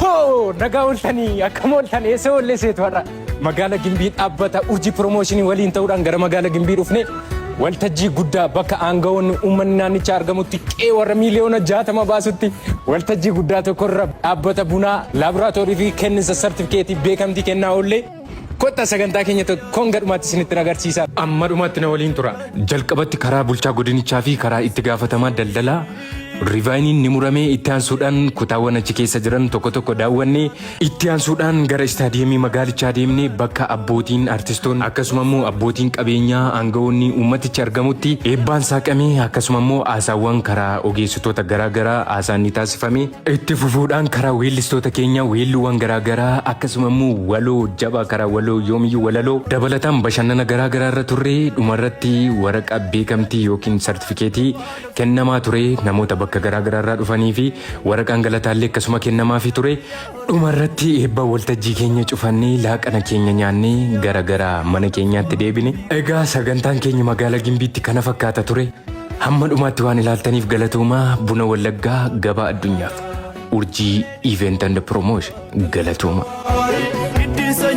Hoo nagaa ooltanii akkam ooltan eessa oollee seetu har'a magaala Gimbii dhaabbata Urjii Piroomooshinii waliin ta'uudhaan gara magaala Gimbii dhufne waltajjii guddaa bakka aangawoonni uummanni naannichaa argamutti qe'ee warra miiliyoona 60 baasutti waltajjii guddaa tokkorra dhaabbata bunaa laaboraatoorii fi kenninsa sartifikeetii beekamtii kennaa oollee. Kottaa sagantaa keenya tokkoon gadhumaatti isinitti agarsiisa. Amma dhumaatti na waliin tura. Jalqabatti karaa bulchaa godinichaa fi karaa itti gaafatamaa daldalaa riivaayiniin ni muramee, itti aansuudhaan kutaawwan achi keessa jiran tokko tokko daawwannee, itti aansuudhaan gara istaadiyeemii magaalichaa deemnee bakka abbootiin artistoonni akkasuma immoo abbootiin qabeenyaa aangawoonni uummatichi argamutti eebbaan saaqamee, akkasuma immoo haasaawwan karaa ogeessitoota garaagaraa haasaan ni taasifame. Itti fufuudhaan karaa weellistoota keenya weelluuwwan garaagaraa akkasuma immoo waloo jabaa karaa waloo yoomiyyuu walaloo dabalataan bashannana garaagaraa irra turre. Dhumarratti waraqaa beekamtii yookiin sartifikeetii kennamaa ture namoota bakka garaagaraa irraa dhufanii fi waraqaan galataallee akkasuma kennamaafii ture. Dhumarratti eebba waltajjii keenya cufannee laaqana keenya nyaannee gara gara mana keenyaatti deebine. Egaa sagantaan keenya magaalaa Gimbiitti kana fakkaata ture. Hamma dhumaatti waan ilaaltaniif galatoomaa. Buna Wallaggaa gabaa addunyaaf. Urjii Event and Promotion, galatooma. Iddisa.